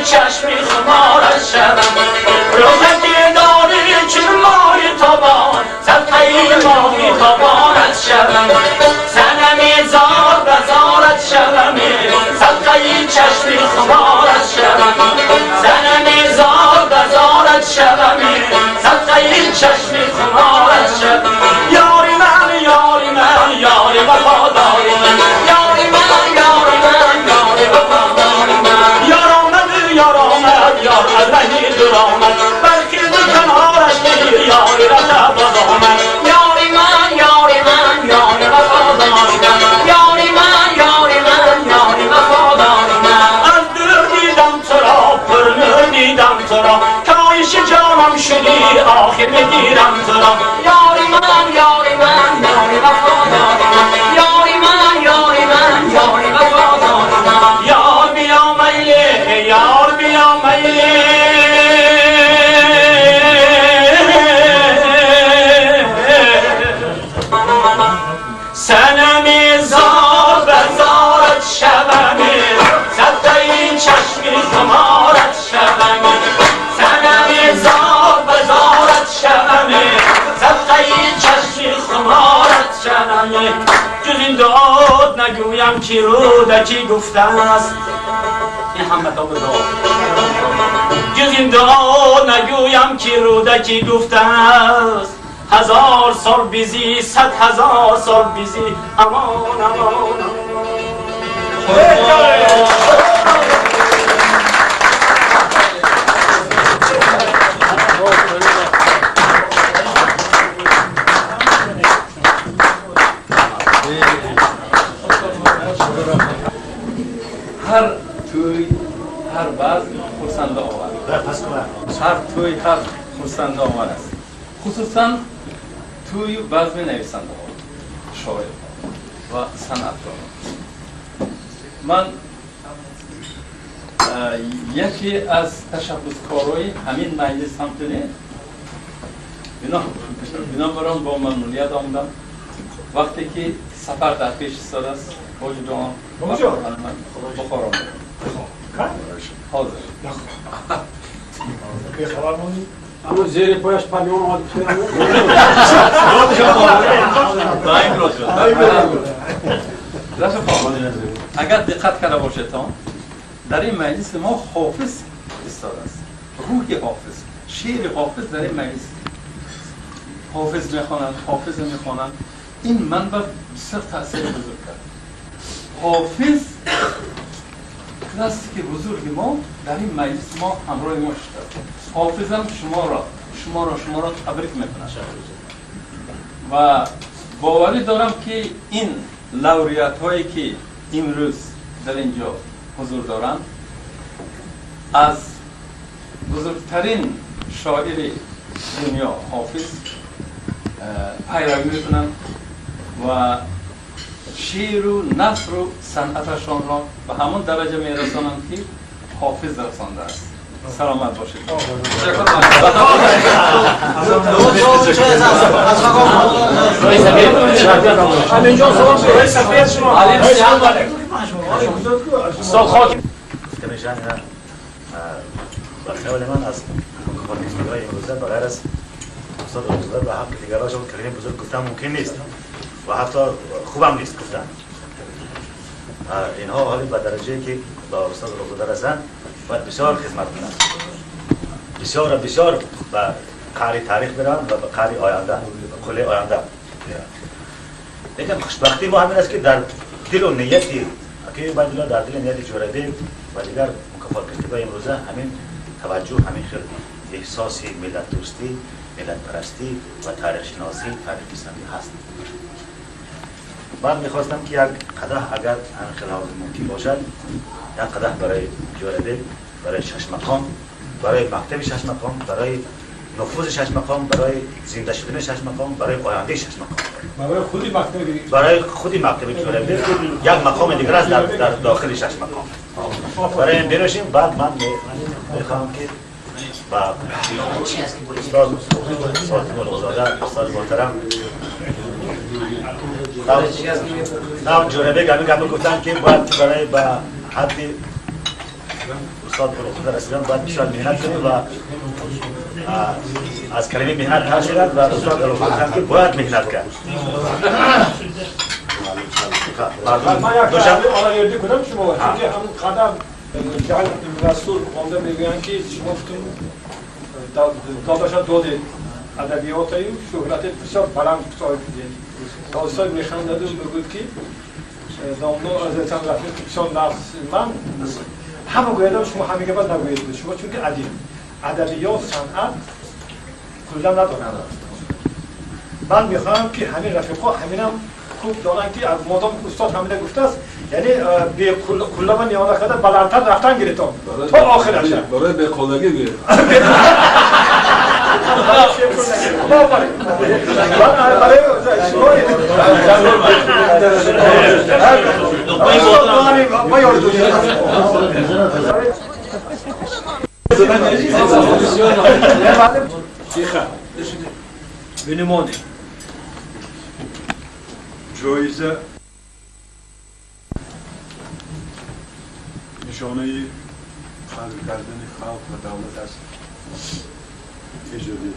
I: چشمی خمار شوم روزه که داری چون مای تابان.
F: که بگیرم تو را. یاری من یاری من یاری وفادار من، یاری من یاری من یاری وفادار من. یار بیا میله یار بیا میله، سنم زار بزارت شوم، صدقه چشمی خمارت شوم. سنم زار بزارت شوم، صدقه چشمی خمارت شوم. جز این دعا نگویم که رودکی گفته است، این همه تا به دعا. جز این دعا نگویم که رودکی گفته است، هزار سال بیزی 100,000 سال بیزی. امان امان. هر توی هر بزم خرسنده آور، هر توی هر خرسنده آور است، خصوصا توی بزم نویسنده ها، شاعر و صنعتکار. من یکی از تشبثکارای همین مجلس هم تونه، بنابراین با ممنونیت آمدم. وقتی که سفر در پیش ایستاده است، حاج جان بخارا حاضر.
A: خبر ماندی؟ اما زیر پایش پامیون آمد.
G: اگر دقت کرده باشید در این مجلس ما حافظ ایستاده است، روح حافظ، شعر حافظ در این مجلس حافظ میخوانند، حافظ میخوانند. این منبع بسیار تاثیر بزرگ کرد. حافظ کلاسیک بزرگ ما در این مجلس ما همراه ما شده. حافظم شما را تبریک میکنم و باوری دارم که این لوریات هایی که امروز در اینجا حضور دارند از بزرگترین شاعر دنیا حافظ پیروی میکنند و شعر و نثر و صنعتشان را به همون درجه میرسانند که حافظ رسانده است. سلامت باشید.
E: خیال من از مکافات امروزه بغیر از استاد بزرگ و حق دیگران کلمه بزرگ گفتن ممکن نیست و حتی خوبم نیست گفتن. اینها حالی به درجه که با استاد روزدار هستند باید بسیار خدمت کنند، بسیار بسیار به قعر تاریخ برن و به قعر آینده، به قله آینده. لیکن خوشبختی ما همین است که در دل و نیتی که باید در دل نیت جوربی و دیگر مکافات گرفتگان امروزه همین توجه، همین خیلی احساس ملت دوستی، ملت پرستی و تاریخ شناسی، تاریخ پسندی هست. من میخواستم که یک قدح اگر همین خیلی ممکن باشد، یک قدح برای جوربی، برای شش مقام، برای مکتب شش مقام، برای نفوذ شش مقام، برای زنده شدن شش مقام، برای آینده شش مقام،
A: برای خودی مکتب،
E: برای خودی مکتب جوربی یک مقام دیگر است در داخل شش مقام. برای این بنوشیم. بعد من میخوام که با استاد ساطیم الغزاده، استاد محترم نام جوربی گمی گمی گفتن که باید برای به حد استاد الغزاده رسیدن باید بسیار محنت کنیم و از کلمه محنت تر شدن و استاد الغزاده گفتن که باید محنت کرد.
A: من یک آلاوردی کنم شما، چون که همون قدم رسول آمده میگویند که شما داداشا دادید ادبیات شهرت بسیار بلند صاحب شدید. استاد میخندد و میگوید که داملا از رفیق بسیار نقص من همه گویدم شما همه گفت نگویید شما، چون که ادبیات صنعت کلا ندارند. من میخواهم که همین رفیقا همینم خوب دارن که از مادام استاد همینه گفته است، یعنی به کلا من نیاز کرده بلندتر رفتن گرفتم تا آخرش.
I: برای به قولگی بی.
D: Внимание.
I: جایزه نشانه قدر کردن خلق و دولت است. ایجادیت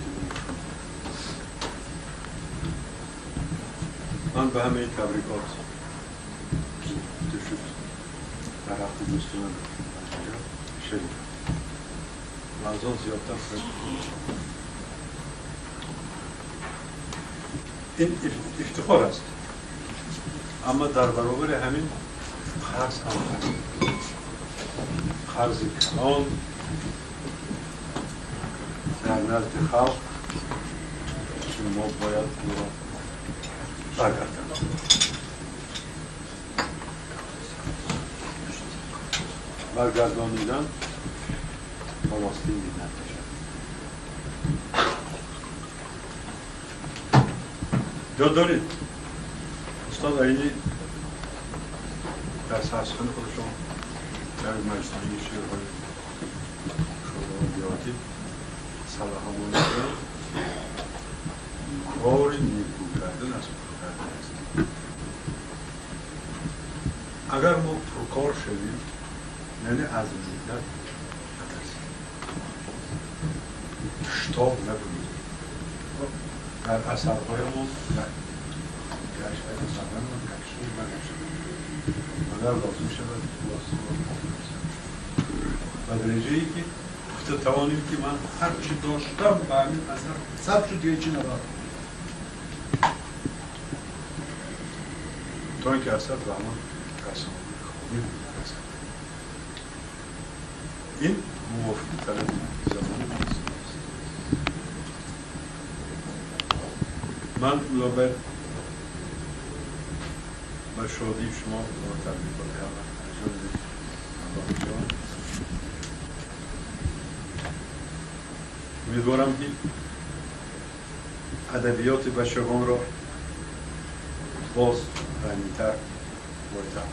I: من به همه تبریکات شد در حق دوستان شدید و از آن زیادتر این افتخار است، اما در برابر همین قرض هم هست، قرض کلان در نزد خلق که ما باید او را برگردانیم. برگردانیدن با واسطه منت میشه. یاد دارید استاد عینی در سرسخن خودشون در مجموعه شعرهای شعرهای دیاتی صلاح همون کار نیکو کردن از پر کردن است. اگر ما پرکار شویم یعنی از منت نترسیم، شتاب نکنیم در اثرهایمون، در اثرهایمون مگر لازم شود و درجه ای که گفته توانیم که من هر چی داشتم به همین اثر ثبت شد، دیگه چی ندارم، تا اینکه اثر به همان رسانه برسد. این موافق طلب زمان است. من لابد با شادی شما با تبریکات همه جان امیدوارم که ادبیات بچگان را باز غنی‌تر بایتر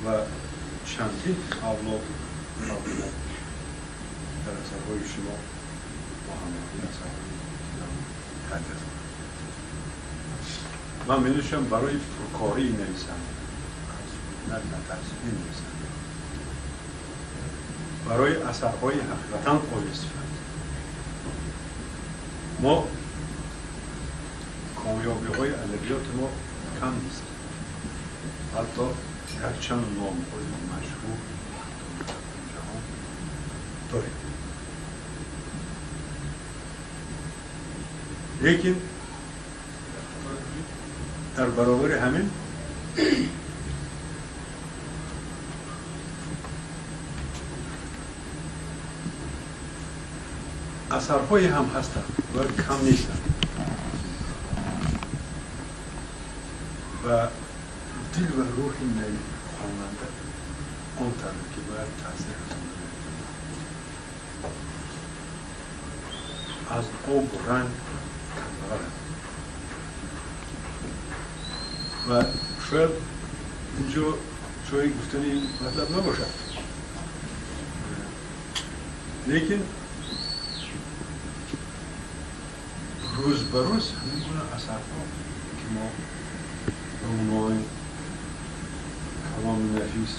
I: و چندین اولاد در اثرهای شما با همراهی اثرهای حرکت. من می‌نوشم برای پرکاری نویسم، نه نترس می‌نویسم، برای اثرهای حقیقتاً عالی صفت. ما کامیابی‌های ادبیات ما کم نیست، حتی یک چند نام‌های مشهور در جهان داریم، لیکن در برابر همین اثرهایی هم هستند و کم نیستند و دل و روح خواننده آن طور که باید تاثیر رسانده از آب رنگ کمتر و شاید اینجا جایی گفتن این مطلب نباشد، لیکن روز به روز همین گونه اثرها که ما به عنوان کلام نفیس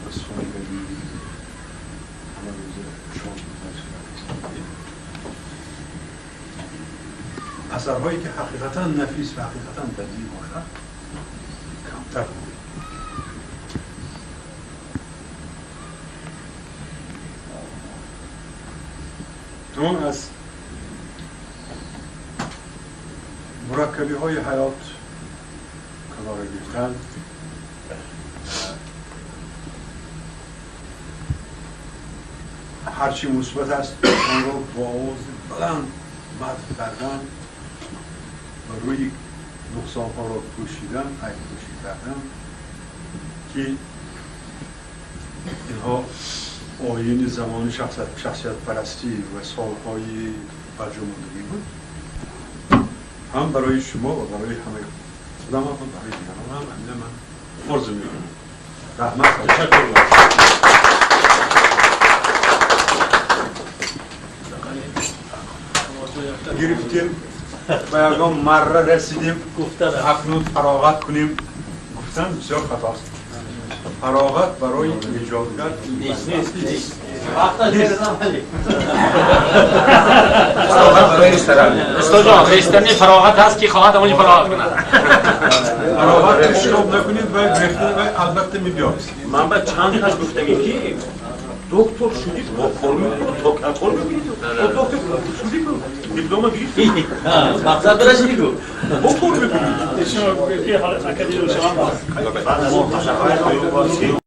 I: و سخن بدیعی همه روز شام گذشته، اثرهایی که حقیقتا نفیس و حقیقتا بدیعی باشد کمتر بود. تمام از مرکبی های حیات کنار گرفتن، هرچی مثبت است آن را با آواز بلند مدح کردن و روی نقصان ها را پوشیدن، عیب پوشی کردن که اینها آیین زمان شخصیت پرستی و سالهای барҷомондагӣ буд, ҳам барои шумо ва барои ҳамаи худам ҳам барои дигарон ҳам ҳамина ман орзу мекунам. Раҳмат, ташаккур. Гирифтем, ба ягон марра расидем, акнун фароғат кунем гуфтан бисёр хатост. Фароғат барои эҷодгар
D: нест.
H: Устод ҷон, хестани фароғат ҳаст, ки хоҳад ҳамони фароғат кунад.
I: Фароғат шитоб накунед ва гирифта ва албатта мебиёд.
J: Ман ба чанд кас гуфтагӣ, ки доктор шудӣ, бо кор мекунӣ, то кор мекунӣ, доктор шудӣ, диплома гирифтӣ,
D: мақсад расидӣ,
J: бо кор мекунӣ.
E: Баъд аз он ташаккур.